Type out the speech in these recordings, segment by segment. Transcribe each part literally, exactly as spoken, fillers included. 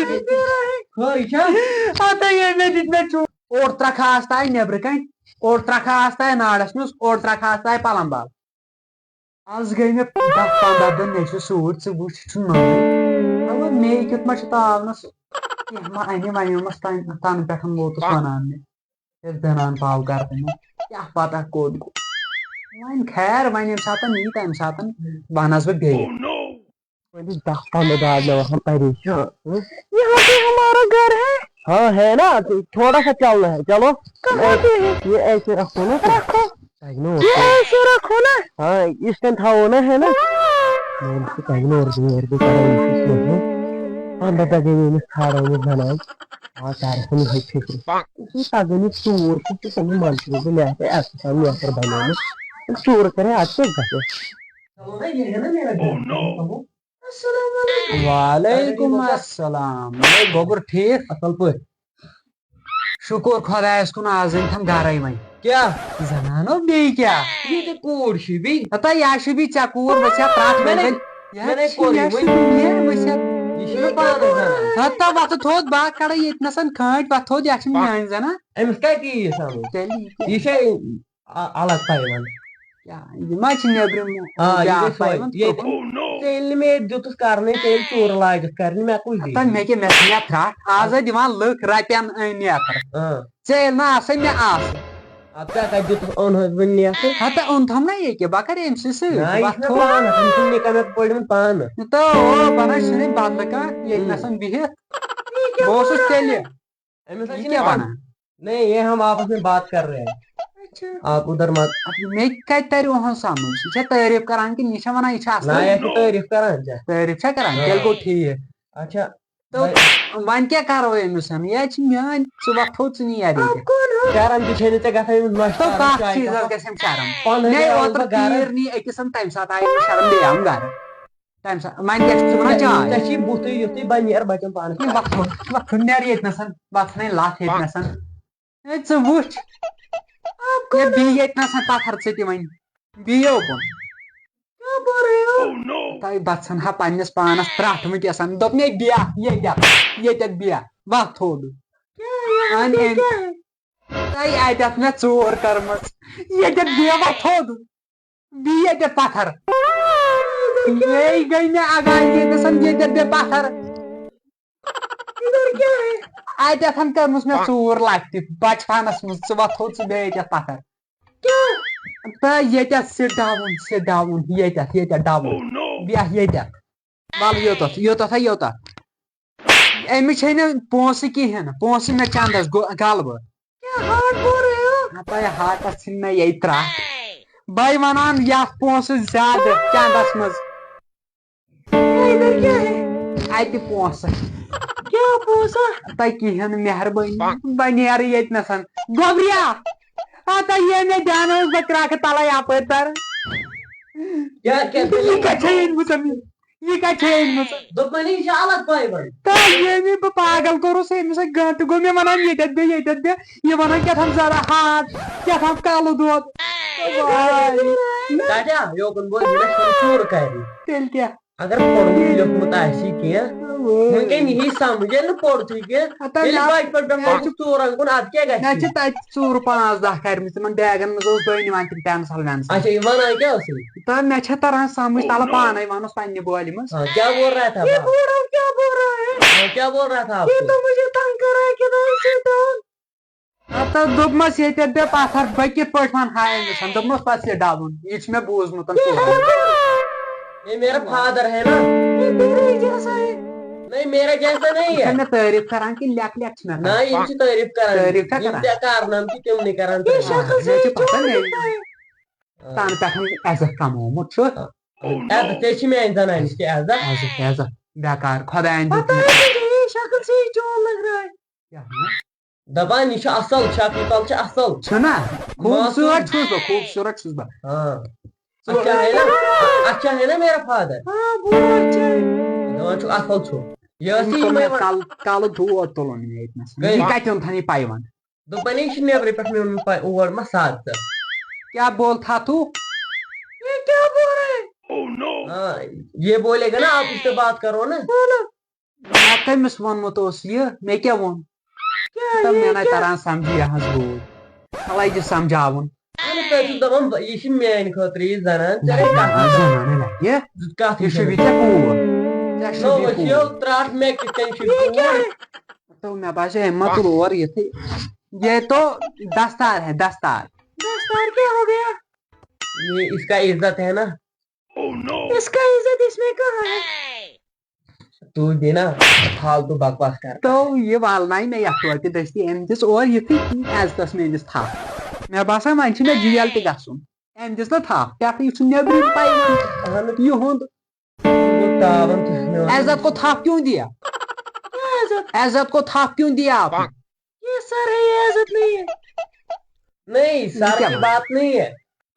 خٲرٕے چھا؟ ہتا ییٚمۍ مےٚ دِتۍ مےٚ چوٗ-، اوٚڑ ترٛکھ آستایہِ نیٚبرٕ کنۍ، اوٚڑ ترٛکھ آستایہِ نارس منٛز، اوٚڑ ترٛکھ آستایہِ پلمبال۔ از گٔے مےٚ دَہ پنٛداہ دۄہ نیٚچوِس سۭتۍ، ژٕ وٕچھ، چھُنہٕ مانان۔ مطلب، مے کیُتھ ما چھُ تاونس؟ کینٛہہ ما اَنہِ، وَنیومس تَنہٕ، تَنہٕ پٮ۪ٹھ ووتُس وَنان مےٚ۔ ییٚلہِ زنان پاو گرٕ منٛز، کیٛاہ پتہ کوٚت گوٚو۔ وۄنۍ خیر، وۄنۍ ییٚمہِ ساتہٕ یی، تَمہِ ساتہٕ وَنس بہٕ بیٚیہِ۔ وۄنۍ چھِ دَہ پنٛداہ دۄہ آز مےٚ باسان پریشان۔ یہاں پہ ہمارا گھر ہے۔ ہاں، ہے نا، تو تھوڑا سا چلنا ہے، چلو۔ کہاں پہ ہے؟ یہ ایسے رکھو نا۔ رکھو۔ تگہِ نہٕ اورٕ یہ کینٛہہ۔ ایسے رکھو نا۔ ہاں، یِتھ کٔنۍ تھاوو نا، ہے نا؟ مےٚ ووٚن، ژٕ تگہِ نہٕ اورٕ کینٛہہ، اورٕ کینٛہہ کرو، یہِ چھُ کینٛہہ۔ پنٛداہ دۄہ گٔے مےٚ أمِس ژھانٛڈان، أمِس بنان۔ آ، ترس نہٕ یِہوٚے فِکرِ۔ یہِ چھُ تگان یہِ ژوٗر کُس چھُ، تٔمۍ منٛدچھُ بہٕ، مےٚ آسہِ ہے اَتھ آسان میتھر بنیومُت۔ ژوٗر کرے، اَتھ کیٛاہ گژھِ؟ وعلیکم السلام۔ ہے گوٚبُر ٹھیٖک؟ اَصٕل پٲٹھۍ۔ شُکُر خۄدایَس کُن، آز أنۍ تھَم گَرَے وۄنۍ۔ کیٛاہ؟ زَنانو بیٚیہِ کیٛاہ؟ یہِ تہِ کوٗر چھِ بیٚیہِ۔ ہتا یہِ چھِ بیٚیہِ ژےٚ کوٗر، وۄنۍ چھےٚ پرٛٮ۪تھ مےٚ نے، وٕنۍکٮ۪ن۔ یہِ مےٚ نے چھِ کوٚر یہِ مےٚ چھِ وٕنۍ۔ مےٚ، وۄنۍ چھےٚ۔ یہِ چھِ مےٚ پانَس زَنان۔ ہتا وۄتھٕ تھوٚد، بہٕ ہا کَڑَے ییٚتہِ نَسَن کھٲنٛٹۍ، وۄتھ تھوٚد، یہِ چھِ میٛٲنۍ زَنان۔ أمِس کَتہِ یی یہِ سَمٕجھ؟ تیٚلہِ یہِ کیٛاہ؟ یہِ چھےٚ ا-، الگ پایوند۔ کیٛاہ، یہِ ما چھِ نیٚبرِم آ، یہِ بیٛاکھ گٔے سۄے۔ پایوند؟ ییٚتہِ ترٛوومُت؟ ژےٚ ییٚلہِ نہٕ مےٚ ییٚتہِ دیُتُتھ کرنٕے، ژےٚ ییٚلہِ ژوٗرٕ لاجَتھ کرنہِ، مےٚ کُس دِیہِ؟ ہتا مےٚ کیٛاہ، مےٚ چھِ نیتھرا، آز ہا دِوان لُکھ رۄپین، أنۍ نیتھر۔ آ۔ ژےٚ ییٚلہِ نہٕ آسے، مےٚ آسہٕ۔ اَدٕ ژےٚ کَتہِ دیُتُتھ، اوٚن حظ وۄنۍ نیتھر؟ ہتا اوٚن تھَم نا ییٚکیٛاہ، بہٕ کَرٕ أمۍ سٕے سۭتۍ، نہ، یہِ بہٕ چھُ مےٚ تھوٚو۔ پانَس، أمۍ سٕنٛدۍ نِکاح مےٚ پٲڑۍ یِمَن پانہٕ۔ تہٕ او، بہٕ نَے چھُس نہٕ بدلہٕ کانٛہہ، ییٚتہِ ہُم۔ نَسَن بِہِتھ۔ بہٕ اوسُس تیٚلہِ۔ أمِس حظ یہِ چھِ کیٛاہ نہٕ وَنان؟ نہیں، یہ ہم آپس میں بات کر رہے ہیں۔ اچھا۔ آپ ادھر مت۔ مےٚ کَتہِ تَرِ اُہُنٛد سَمٕجھ؟ یہِ چھا تعریٖف کران کِنہٕ یہِ چھا وَنان یہِ چھِ اَصٕل؟ نہ، یہ چھِ تعریٖف کران ژےٚ۔ تعریٖف چھا کران؟ ہاں۔ تیٚلہِ گوٚو ٹھیٖک۔ اچھا۔ تو بھائی۔ وۄنۍ کیٛاہ کرو أمِس؟ یہِ چھِ میٛٲنۍ، ژٕ وۄتھو ژٕ نیر ییٚتہِ۔ شرم تہِ چھے نہٕ ژےٚ گژھان أمِس نۄشہِ تو تارَس کَتھ چایہِ چیٖزَس کَپَس۔ گژھِ أمِس شرم؟ پَنہٕ مےٚ گٔیاوُس اوترٕ بہٕ گرٕ۔ پیٖر نی أکِس، تَمہِ ساتہٕ آیہِ مےٚ شرم، بیٚیہِ آوُم گرٕ۔ تَمہِ ساتہٕ وۄنۍ کیٛاہ چھُکھ ژٕ وَنان چاے؟ ژےٚ چھی بُتھٕے یُتھُے بہٕ نیرٕ بَچَن پانَس ہے، پٮ۪ٹھ۔ وۄتھ، وۄتھ، وۄتھ، نیرٕ ییٚتہِ نَسَن، وۄتھ، ژھٕنے لَتھ ییٚتہِ نَسَن۔ ہے، ژٕ وٕچھ، ہے، بِہہِ ییٚتہِ نَسَن پَتھَر ژٕ تہِ وۄنۍ، بِہہِ یوکُن۔ تۄہہِ بَژھَن ہا پنٛنِس پانَس پرٛٹھ وٕنکیٚسَن، دوٚپ مےٚ بیٚہہ ییٚتٮ۪تھ، ییٚتٮ۪تھ بیٚہہ، وۄتھ تھوٚد۔ اَن، اَن۔ تۄہہِ اَتٮ۪تھ مےٚ ژوٗر کٔرمٕژ، ییٚتٮ۪تھ بیٚہہ وۄتھ تھوٚد۔ بیٚیہِ ییٚتٮ۪تھ پتھر۔ بیٚیہِ گٔے مےٚ اگاے ییٚتٮ۪تھ، ییٚتٮ۪تھ بیٚیہِ پتھر۔ اَتٮ۪تھ کٔرمٕژ مےٚ ژوٗر لَتہِ بچپنس منٛز، ژٕ وۄتھو ژٕ بیٚیہِ ییٚتٮ۪تھ پتھر۔ تہٕ ییٚتٮ۪تھ sit down، sit down، ییٚتٮ۪تھ، ییٚتٮ۪تھ down۔ بیٚہہ ییٚتٮ۪تھ۔ وَلہٕ یوٚتَتھ، یوٚتَتھ ہا یوٚتَتھ۔ أمِس چھے نہٕ پونٛسہٕ کِہیٖنۍ، پونٛسہٕ مےٚ چندس گو-، غلبہٕ۔ کیٛاہ ہاٹ بول رہے ہو؟ ہتا یہِ ہاٹس ژھٕنۍ مےٚ ییٚتہِ ترٛٹھ۔ بہٕ وَنان یَتھ پونٛسہٕ زیادٕ چندس منٛز۔ یہ ادھر کیا ہے؟ اَتہِ پونٛسہٕ۔ کیا پونٛسہٕ؟ تۄہہِ کِہیٖنۍ مہربٲنی، بہٕ نیرٕ ییٚتہِ نَسَن۔ گوٚبریا! ہتا یہِ مےٚ دیٛانٲوٕس بہٕ کرٛکھٕ تَلَے اَپٲرۍ تَرٕ۔ کیٛاہ، کیٛاہ یہِ دٔلیٖل؟ کَتہِ چھےٚ أنمٕژ؟ یہِ کَتہِ چھےٚ أنمٕژ؟ دوٚپمَے نہٕ، یہِ چھِ الگ پایبند۔ تہٕ ییٚمہِ بہٕ پاگل کوٚرُس، أمِس سۭتۍ گٲنٛٹہٕ گوٚو مےٚ وَنان، ییٚتٮ۪تھ بیٚہہ، ییٚتٮ۪تھ بیٚہہ۔ یہِ وَنان کیٛاہ تھام زَرٕ ہاٹ، کیٛاہ تھام کَلہٕ دود۔ واے۔ ٹاٹا، یوکُن بوز، یہِ چھُنہٕ ژوٗرٕ کَرِ۔ تیٚلہِ کیٛاہ؟ اگر پوٚرمُت لیوٚکھمُت آسہِ کینٛہہ، وٕنکٮ۪ن یی سَمٕجھ، ییٚلہِ نہٕ پوٚرتھٕے کینٛہہ، اَتھ ییٚلہِ نہ، بَچپَن پٮ۪ٹھ نہ، آسہِ ژوٗرَن کُن، اَدٕ کیٛاہ گژھِ؟ نہ چھِ تَتہِ ژوٗرٕ پانٛژھ دَہ کَرِمٕژ، تِمَن بیگَن منٛز اوس دۄہَے نِوان تِم pencil ویٚنسل۔ اچھا، یہِ وَنان کیٛاہ اوسُے؟ تہٕ مےٚ چھےٚ تَران سَمٕجھ، تَلہٕ پانَے وَنُس پنٛنہِ بولہِ منٛز۔ ہاں، کیا بول رہا تھا یہ باپ؟ بوڑھا کیا بول رہا ہے؟ ہاں، کیا بول رہا تھا آپ یہ کو؟ تو مجھے تنگ کر رہا ہے کہ میں sit down۔ ہتا دوٚپمَس، ییٚتٮ۪تھ بیٚہہ پَتھر، بہٕ کِتھ پٲٹھۍ وَنہٕ ہا أمِس؟ دوٚپمَس، پَتہٕ sit down، یہِ چھُ مےٚ بوٗزمُت۔ یہ ہے کون؟ یہ میرا فادر ہے نا۔ یہ میرے جیسا ہے۔ نہیں، میرا جیسا نہیں ہے۔ یہِ چھا مےٚ تعریٖف کران کِنہٕ لیٚکھ لیٚکھ چھِ مےٚ کران؟ نہ، یِم چھِ تعریٖف کران۔ تعریٖف چھا یِم کران؟ تہِ کارنامہٕ چھِ تِمنٕے کران۔ یہ شکل سے مےٚ چھِ پَتہ کیوں مےٚ۔ لگتا ہے؟ تَنہٕ پٮ۪ٹھ عزت کمومُت چھُ۔ عزت، ژےٚ چھِ میٛانہِ زنانہِ تہِ عزت۔ عزت، عزت، بیکار، خۄدایَن دیُت پتہ مےٚ۔ ہے تُجھے، یہ شکل سے ہی چون لگ رہا ہے۔ کیٛاہ وَنان؟ دَپان، یہِ چھُ اَصٕل، شکلہِ تَل چھُ اَصٕل۔ چھُنہ؟ خوٗبصوٗرت چھُس بہٕ، خوٗبصوٗرت چھُس بہٕ۔ ہاں۔ اچھا ہے نا؟ اچھا ہے نا میرا فادر؟ ہاں، بوڑھا اچھا ہے۔ دَپان چھُکھ اَصٕل چھُ۔ یہِ ٲس أمۍ یہِ کوٚر یِمَے مےٚ وَن-، کَل-، کَلہٕ دود تُلُن مےٚ ییٚتہِ نَس۔ کٔمۍ؟ یہِ کَتہِ اوٚن تھَن یہِ پَیوَنٛد؟ دوٚپمَے، یہِ چھِ نیٚبرٕ پٮ۪ٹھ مےٚ اوٚنمُت پَے-، اور مہ ساتھ ژٕ۔ کیا بول تھا تو؟ یہ کیا بول رہے ہیں؟ ہاں، یہ بولے گا نا، آپ اس سے بات کرو نا۔ بولو۔ مےٚ کٔمِس ووٚنمُت اوس یہِ؟ مےٚ کیٛاہ ووٚن؟ تہٕ مےٚ نَے تَران سَمجھی یہِ حظ گوٚو۔ اَلَے یہِ سَمجھاوُن۔ اَہَن، تۄہہِ چھُو دَپان، بہٕ، یہِ چھِ میٛانہِ خٲطرٕ یہِ زَنان۔ ژےٚ نَے نہ، کَتھ نہ، زَنانٕے نہ۔ یہِ، کَتھ یہِ چھُ چھِ یہِ ژےٚ کوٗر۔ ژےٚ چھُ نو، یہِ أسۍ کوٗر۔ یو ترٛٹھ مےٚ کِتھ کٔنۍ چھُ یہِ کوٗر؟ تہٕ مےٚ باسیو، أمۍ ما تُل اور یِتھُے۔ یہ تو دستار ہے، دستار۔ دستار کیا ہو گیا؟ یہ اس کا عزت ہے نا۔ اس کا عزت اس میں کہاں ہے؟ تو دینا فالتو بکواس کر۔ تو یہ والنائی مےٚ یتھ توتہِ دٔستی، أمۍ دِژ اورٕ یِتھُے عزتس میٲنِس تھپھ۔ مےٚ باسان وۄنۍ چھُ مےٚ جیل تہِ گژھُن۔ أمۍ دِژ نہٕ تھپھ، پٮ۪ٹھٕ یہِ چھُ نیٚبرِم پیغام۔ اہن۔ یِہُنٛد۔ تاون تہِ چھُ مےٚ وَنان۔ عزت کو تھپھ کیوں دیا؟ عزت کو تھپھ کیوں دیا آپ نے؟ یہ سر ہے، یہ عزت نہیں ہے۔ نہیں، یہ سر کیا کی بات؟ بات نہیں ہے۔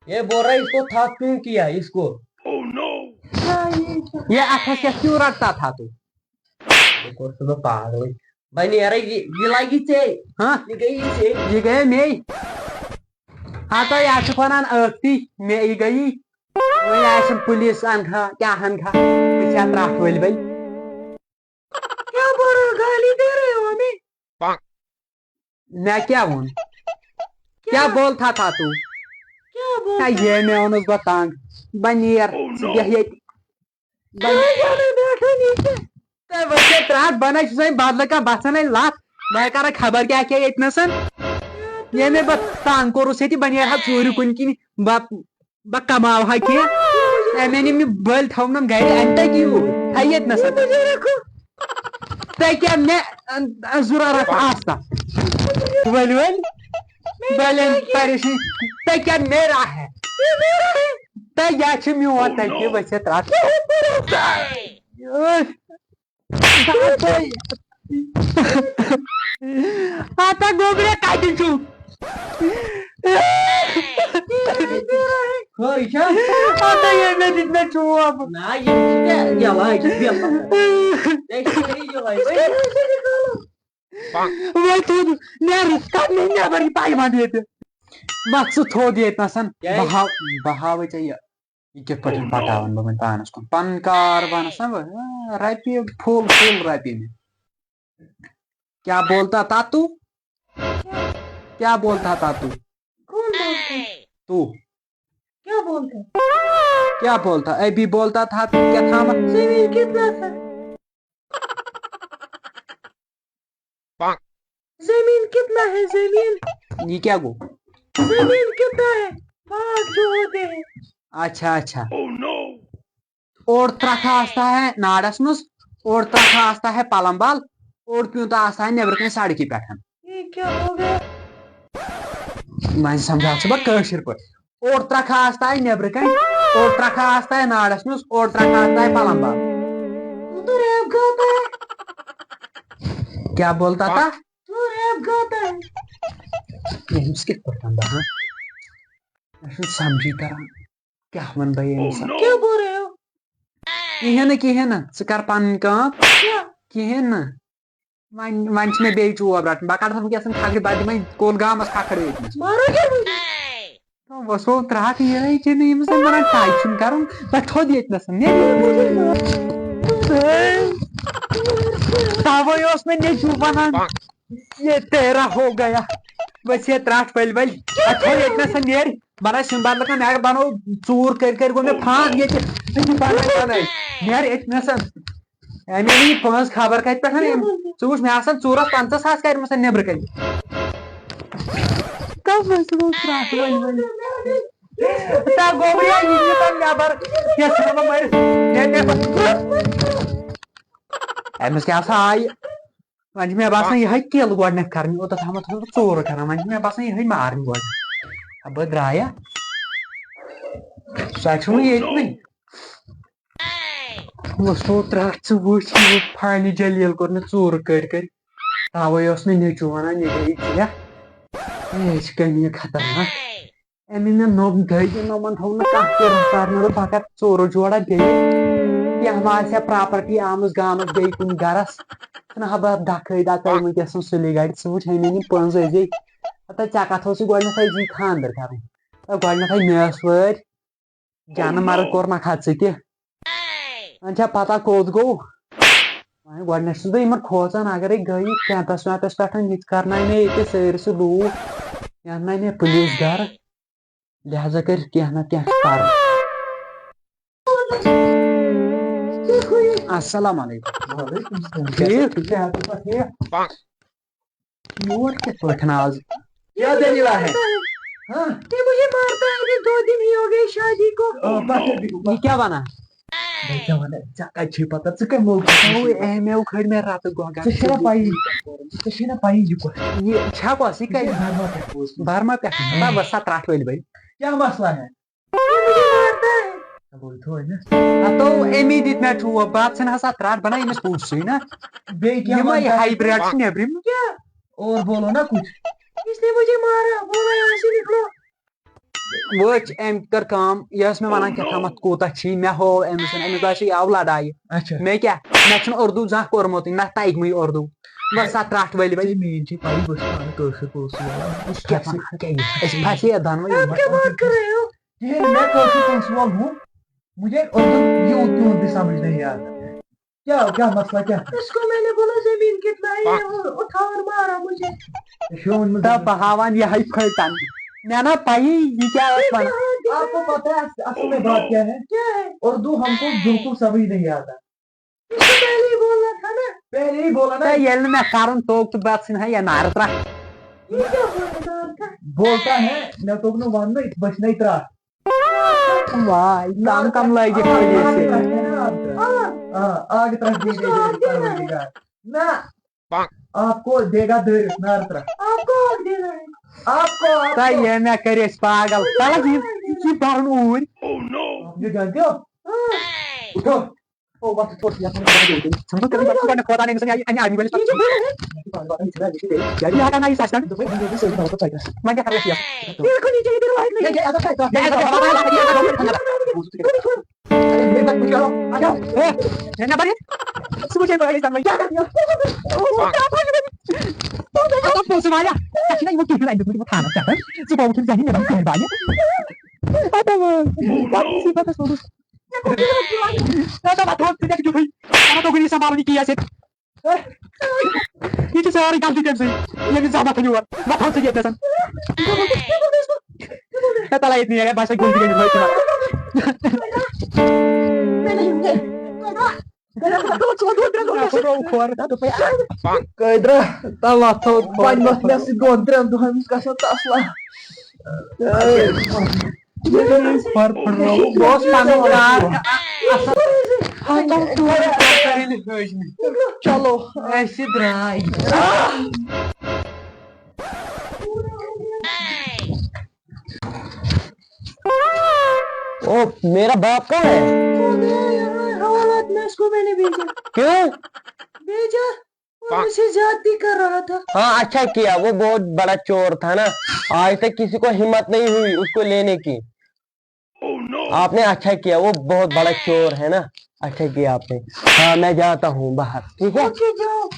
یہ بول رہا ہے، اس کو تھپھ کیوں کیا، اس کو؟ یہ اَتھَس کیٛاہ کیوں رٹتا تھا تو؟ یہ کوٚر سُہ مےٚ پاگلٕے۔ وۄنۍ نیرے یہِ، یہِ لگی ژےٚ۔ ہاں؟ یہِ گٔیی ژےٚ۔ یہ گئے مے۔ ہاں تو یا چھُکھ ونان ٲختی مے یہ گئی۔ وۄنۍ آسن پولیس انہا، کیٛاہ انہا، أسۍ ہا ترٛٹھ ؤلۍ ؤلۍ۔ کیا بول رہے ہو؟ گالی دے رہے ہو ہمیں؟ مےٚ کیٛاہ ووٚن؟ کیا بولتا تھا تو؟ کیا بولتا؟ ہے، یہ مےٚ اوٚنُس بہٕ تنگ۔ بہٕ نیر، ژٕ بیٚہہ ییٚتہِ۔ بہٕ تہٕ وۄنۍ چھے ترٛٹھ، بہٕ نَے چھُس وۄنۍ بدلہٕ کانٛہہ، بہٕ ژھٕنَے لَتھ، بہٕ کَرَے خبر کیٛاہ کیٛاہ ییٚتہِ نَسَن۔ ییٚمہِ بہٕ تنگ کوٚرُس ییٚتہِ، بہٕ نیرٕ ہا ژوٗرِ کُن کِنۍ، بہٕ بہٕ کماوٕ ہا کینٛہہ۔ اَمے نہٕ مےٚ بٔلۍ تھاونَم گرِ، اَمہِ تَگہِ یوٗت۔ ہے ییٚتہِ نَسا۔ تۄہہِ کیٛاہ مےٚ، اَن-، اَن ضروٗرت آستا؟ ؤلۍ ؤلۍ۔ بٔلۍ اَن پریشٲنی۔ تۄہہِ کیٛاہ میرا ہے؟ تۄہہِ یا چھِ میون تَتہِ ؤسِتھ رَٹھ۔ ہتا گوٚبریا کتہِ چھُ؟ خٲرٕے چھا؟ ہتا یے مےٚ دِتۍ مےٚ چوب۔ نہ، یہِ چھِ ژےٚ یَلہٕ، یہِ چھِ بٮ۪مار۔ ژےٚ چھِ یِہوٚے، یِہوٚے۔ وۄنۍ تھوٚد نیر، کَڑ مےٚ نٮ۪بر یہِ پایونٛد ییٚتہِ۔ وۄتھ ژٕ تھوٚد ییٚتہِ نَسَن۔ کیٛازِ؟ بہٕ ہاو-، بہٕ ہاوَے ژےٚ یہِ۔ یہِ کِتھ پٲٹھۍ Oh no۔ پَٹاوَن بہٕ وۄنۍ پانَس کُن؟ پَنُن کار وَنَس نا بہٕ، آ، رۄپیہِ پھُل پھُل رۄپیہِ مےٚ۔ کیا بولتا تھا تو؟ کیا بولتا تھا تو؟ کون بولتا ہے؟ تو۔ کیا بولتا ہے؟ کیا بولتا؟ ابھی بولتا تھا تو کیا تھا؟ زمین کتنا تھا؟ زمین کتنا ہے زمین؟ یہ کیا گو؟ زمین کتنا ہے؟ باغ جو ہوتے ہیں۔ اچھا، اچھا۔ Oh no۔ اور ترکھا آستا ہے ناڑس منٛز، اور ترکھا آستا ہے پلمبل، اور پیوٗنٛتاہ آستا ہے نیبرٕ کنہِ سڑکہِ پٮ۪ٹھ۔ یہ کیا ہو گیا؟ وۄنۍ سمجھاو ژٕ بہٕ کٲشِر پٲٹھۍ۔ اور ترکھا آستا ہے نیبرٕ کنہِ، اور ترکھا آستا ہے ناڑس منٛز، اور ترکھا آستا ہے پلمبل۔ تو تو ریپ گاتا ہے۔ کیا بولتا تھا؟ تو ریپ گاتا ہے۔ ییٚمِس کِتھ پٲٹھۍ وَنہٕ بہٕ، ہاں؟ مےٚ چھُنہٕ سَمجھی تَران، کیٛاہ وَنہٕ بہٕ ییٚمِس؟ Oh no۔ کیا بول رہے ہو؟ کِہیٖنۍ نہٕ، کِہیٖنۍ نہٕ، ژٕ کَر پَنٕنۍ کٲم۔ کیا؟ کِہیٖنۍ نہٕ۔ وۄنۍ، وۄنۍ چھِ مےٚ بیٚیہِ چوب رَٹٕنۍ، بہٕ کَڑٕ ہا وٕنکیٚس کھکھرِ، بہٕ دِمَے کول گامَس کھکھرِ أتنَس۔ مارو کیا مجھے؟ وۄنۍ سُہ ترٛٹھ یِہوٚے کِنہٕ ییٚمِس زَن وَنان ٹاے چھُنہٕ کَرُن، بہٕ تھوٚد ییٚتہِ نَسَن۔ مےٚ تَوَے اوس مےٚ نیٚچوٗ وَنان، یہ تیرا ہو گیا۔ بس یہ ترٛٹھ ؤلۍ ؤلۍ۔ اَتھ تھوٚد ییٚتہِ نَسَن نیرِ۔ بَناے سیُن بَتہٕ کَم، مےٚ بَنوو ژوٗر کٔرۍ کٔرۍ گوٚو مےٚ فان ییٚتہِ۔ أتی بَناے، بَناے۔ نیرِ أتۍ نَسَن۔ اَمے نہٕ یہِ پٲنٛز خبر کَتہِ پٮ۪ٹھ أنۍ۔ ژٕ وٕچھ، مےٚ آسَن ژوٗرَس پنٛژاہ ساس کَرِمَژٕ نٮ۪برٕ کَنہِ۔ کَس منٛز چھُ ترٛٹھ ؤلۍ ؤلۍ؟ تا گوٚبریا، یہِ یہِ تَم نٮ۪بر۔ یَتھ ژھٕنہٕ بہٕ مٔرِتھ۔ مےٚ، مےٚ، أمِس کیٛاہ سا آیہِ؟ وۄنۍ چھِ مےٚ باسان یِہوٚے کِل گۄڈٕنٮ۪تھ کَرٕنۍ، اوٚتَتھ تھاوان تھوڑا ژوٗرٕ کَران، وۄنۍ چھِ مےٚ باسان یِہوٚے مارٕنۍ گۄڈٕ۔ اَبہٕ درٛایا، سۄ چھُ وۄنۍ ییٚتہِ وۄنۍ۔ وۄستو ترٛٹھ ژٕ وٕچھ یہِ فانہِ جلیل کوٚر مےٚ ژوٗرٕ کٔرۍ کٔرۍ، تَوَے اوس مےٚ نیٚچوٗ وَنان یہِ گٔیے ژےٚ، یہِ چھِ کٔمی خطرناک۔ أمۍ مےٚ نوٚم دٔگۍ، نوٚمَن تھوٚو نہٕ کانٛہہ تہِ رفتار، مےٚ دوٚپ بہٕ کَرٕ ژوٗرٕ جوڑا بیٚیہِ۔ کینٛہہ ما آسہِ ہا پراپرٹی آمٕژ گامَس بیٚیہِ کُنہِ گَرَس۔ ژھٕنہٕ ہا بہٕ اَتھ دَکھٕے دَکھٕے وٕنکیٚس سُہ سُلہِ گَرِ، ژٕ وٕچھ أمۍ أنِم پٔنٛز أزی۔ ہَتا ژےٚ کَتھ اوسُے گۄڈٕنٮ۪تھ أزی خانٛدَر کَرُن؟ تہٕ گۄڈٕنٮ۪تھٕے مےٚ ٲس وٲرۍ، جانہٕ مَرٕ کوٚر نہ کھا ژٕ تہِ؟ وۄنۍ چھا پَتہ کوٚت گوٚو؟ وۄنۍ گۄڈٕنٮ۪تھ چھُس بہٕ یِمن کھوژان، اگرے گٔیہِ کیمپس ویمپس پٮ۪ٹھ، یہِ تہِ کرناے مےٚ ییٚتہِ سٲرسٕے لوٗکھ، یہِ انناے مےٚ پُلیٖس گرٕ، لہذا کٔرِتھ کینٛہہ نتہٕ کینٛہہ چھُ کرُن۔ السلام علیکم۔ وعلیکم السلام۔ ٹھیٖک؟ صحت چھا ٹھیٖک؟ یور کِتھ پٲٹھۍ آز؟ کیٛاہ دٔلیٖلہ ہے؟ ہاں؟ یہ مجھے مارتا ہے، ابھی دو دن ہی ہو گئے شادی کو۔ آ، پتہٕ دِکھ، یہِ کیٛاہ ونان؟ بہٕ کیٛاہ وَنہٕ؟ ژےٚ کَتہِ چھے پَتہ؟ ژٕ کَمہِ موقعہٕ چھُکھ اوے، یہِ؟ اہمے کھٲلۍ مےٚ رَتہٕ گۄگا۔ ژےٚ چھے نا پَیی؟ ژےٚ چھے نا پَیی یہِ کۄس؟ یہِ چھا کۄس؟ یہِ یہِ کَتہِ؟ چھے برما پٮ۪ٹھ بوزمُت۔ برما پٮ۪ٹھ؟ ہاں۔ نہ، بہٕ ستھ رَٹھ ؤلۍ بَے۔ کیٛاہ مسلہٕ ہے؟ بولو تھوڑ نا۔ ہتو، امی دِتۍ مےٚ ٹھوپ، بہٕ ژھٕنہٕ ہا ستھ رَٹھ، بہٕ نہ ییٚمِس پونٛسہٕ چھُے نہ۔ بیٚیہِ کیٛاہ یِمے وَنہٕ؟ ہایبریڈ چھِ نیٚبرِم۔ کیٛاہ؟ اور بولو نا کچھ۔ اس نے مجھے مارا، بولا یہاں سے نکلو۔ وٕچھ، أمۍ کٔر کٲم، یہِ ٲس مےٚ وَنان کیٛاہ تامَتھ کوٗتاہ چھی، مےٚ ہوو أمِس، أمِس باسیو یہِ آو لڑایہِ۔ اچھا۔ مےٚ کیٛاہ، مےٚ چھُنہٕ اردو زانٛہہ کوٚرمُتٕے، نہ تَگہِ مٕے اردو۔ بس سا ترٛٹھ ؤلۍ ؤلۍ۔ ژےٚ میٛٲنۍ چھے پَیی، بہٕ چھُس پانہٕ کٲشُر پونٛسہٕ والان۔ أسۍ کیٛاہ وَنان، کیٛاہ یہِ؟ أسۍ پھسے یَتھ دۄنوَے۔ آپ کیا بات کر رہے ہو؟ کِہیٖنۍ، مےٚ کٲشُر پونٛسہٕ وول ہُم، مجھے اردو یوٗت تیوٗت بھی سمجھ نہیں آتا۔ کیا، کیا مسئلہ کیا ہے؟ اس کو میں نے بولا زمین کتنا ہے اور اٹھا اور مارا مجھے۔ تہٕ بہٕ ہاوان یِہوٚے پھٔٹن۔ مےٚ نا پَیی یہِ کیٛاہ ٲس وَنان۔ آپ کو پتہ ہے اصل میں بات کیا ہے؟ کیا ہے؟ اردو ہم کو بالکل سمجھ نہیں آتا۔ اس کو پہلے ہی بولنا تھا نا۔ پہلے ہی بولا نا۔ تہٕ ییٚلہِ نہٕ مےٚ کَرُن توٚگ تہٕ بہٕ ژھٕنہٕ ہا یہِ نارٕ ترٛٹھ۔ یہ کیا بولنا تھا؟ بولتا ہے، مےٚ توٚگ نہٕ وَننُے، بہٕ چھُس نَے ترٛٹھ۔ واے، کم کم لٲگِتھ تھٲوِو سُہ۔ آگ ترٛٹھ۔ آ، آگ ترٛٹھ دے دے پروردگار۔ نہ۔ آپ کو دے گا دٲرِتھ نار ترٛٹھ۔ آپ کو آگ دے رہا ہے۔ آپ کو، آپ تۄہہِ کو۔ یہِ مےٚ کٔرۍ أسۍ پاگل۔ تَلہٕ یہِ، یہِ چھُ بَرُن اوٗرۍ۔ آپ مجھے جانتے ہو؟ اٹھو۔ او، وقت چھوڑ دیا، ہم لوگ ژٕ وَن تٔمِس، بہٕ چھُس گۄڈٕنٮ۪تھ کھوژان أمِس، یہِ اَنہِ آرمی وٲلِس پٮ۪ٹھ۔ یہِ ہٮ۪کان نہ یہِ سَچ کَرُن۔ وۄنۍ کیٛاہ کَرو أسۍ یَتھ؟ ہے، ہے، نٮ۪بَر یہِ۔ ژٕ وٕچھ ییٚمہِ وٲلِس دۄنوَے۔ کیٛاہ کَرٕ یہِ؟ پونٛسہٕ واریاہ۔ ژےٚ چھِنہ یِمو کِہیٖنۍ اَتہِ دیُتمُت یِمو تھانَس پٮ۪ٹھ۔ ژٕ بہٕ وٕچھُن زَنہِ نٮ۪بَر کِہیٖنۍ بایہِ۔ پَتہٕ وۄنۍ، پَتہٕ یُتھُے پَتہٕ وۄنۍ، ژٕ دَپھ یِتھُے۔ پَتہٕ توٚگُے نہٕ یہِ سنٛبھالُن یہِ کیس ییٚتہِ۔ یہِ چھِ سٲرٕے غلطی تٔمۍ سٕنٛز۔ ییٚمِس زانٛہہ مَتھُن یور، مَتھُن ژٕ ییٚتہِ نَسَن۔ ہے، تَلہ ییٚتہِ نیرِ، باسہِ گُلۍ تہِ گٔمٕتۍ لٲگۍ تِمَن۔ مےٚ پھٕٹروو کھۄر۔ قٲدرا، تَلہ تھوٚد کھۄر۔ وۄنۍ ووٚتھ مےٚ سۭتۍ دۄن ترٛٮ۪ن دۄہَن، یُس گژھان تَس لا۔ کھۄر پھٕٹروو۔ بہٕ اوسُس پَنُن یار۔ ہَتو ٹوٗرۍ کٔرِتھ ہٲج مےٚ۔ چلو۔ أسۍ درٛاے۔ او، میرا باپ کہاں ہے؟ وہ گیا یہاں حوالات میں، اس کو میں نے بھیجا۔ کیوں؟ بھیجا، وہ مجھ سے زیادتی کر رہا تھا۔ हाँ, अच्छा किया, वो बहुत बड़ा चोर था ना, आज तक किसी को हिम्मत नहीं हुई उसको लेने की। आपने अच्छा किया, वो बहुत बड़ा चोर है ना, अच्छा किया आपने। हाँ, मैं जाता हूँ बाहर, ठीक है? ओके, जाओ।